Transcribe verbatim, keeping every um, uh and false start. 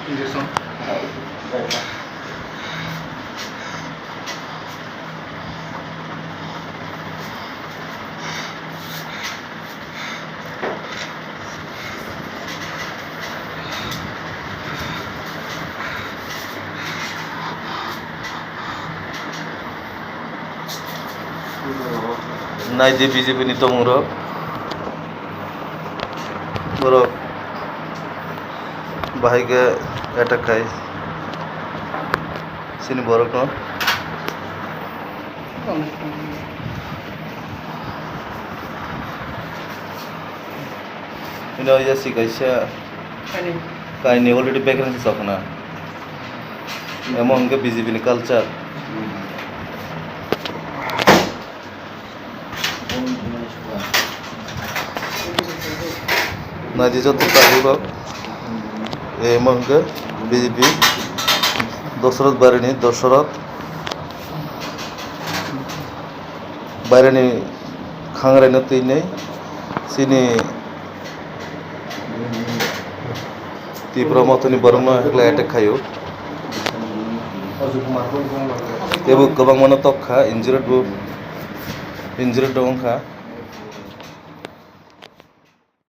Injection. Naidi B J P ni tongmungrok, borok bahai khe attack khai chini borokno. Ino ya si kaisa kaini already background se chokna. Emo hwnkhe B J P ni culture. Naidi joto tabuk rok. Emo hwnkhe B J P Dosoroth Barini Dosoroth. Baireni khangraino twinwi chini Tipra mothoni borokno hwnkhe attack khaio. Teibo kwbangmano tok kha, injured bo, injured bo wngkha.